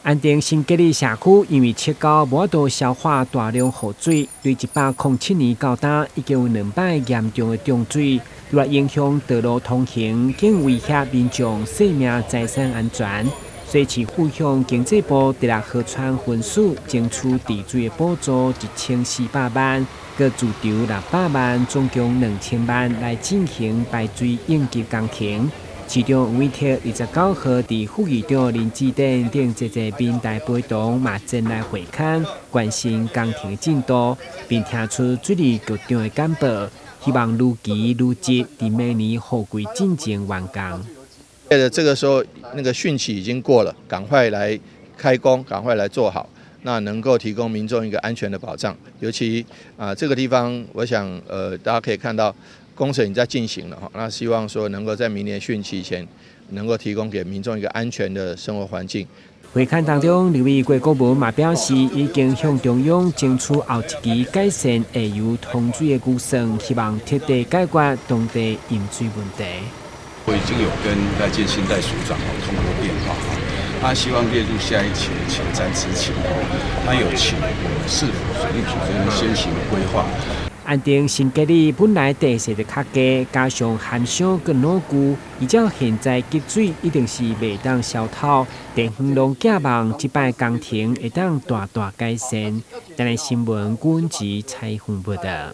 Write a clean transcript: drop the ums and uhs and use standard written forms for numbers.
安定新吉里社區因為切溝無法度消化大量雨水，對107年到今已經有兩擺嚴重的漲水，除了影響道路通行，更威脅民眾生命財產安全。所以市府向經濟部直轄河川分署爭取治水的補助1400萬，閣自籌600萬，總共2000萬來進行排水應急工程。市長黃偉哲29號佇副議長林志典等濟濟民代陪同嘛前來會勘，關心工程的進度，並聽取水利局長的簡報，希望如期如質佇明年雨季進前完工。這個時候，那個汛期已經過了，趕快來開工，趕快來做好，那能夠提供民眾一個安全的保障。尤其啊，這個地方，我想，大家可以看到工程已經在進行了哈。那希望說能夠在明年汛期前，能夠提供給民眾一個安全的生活環境。會勘當中，立委郭國文嘛表示，已經向中央爭取後一期改善下游通水的預算，希望徹底解決當地飲水問題。我已經有跟賴建新代署長通過電話，他希望列入下一期的前瞻之前，他有請我們市府水利署這邊先行規劃。安定新吉里本來地勢就較低，加上旱傷閣老舊，而且現在積水一定是袂當消透。地方攏寄望這擺工程會當大大改善。台視新聞軍事採訪報導。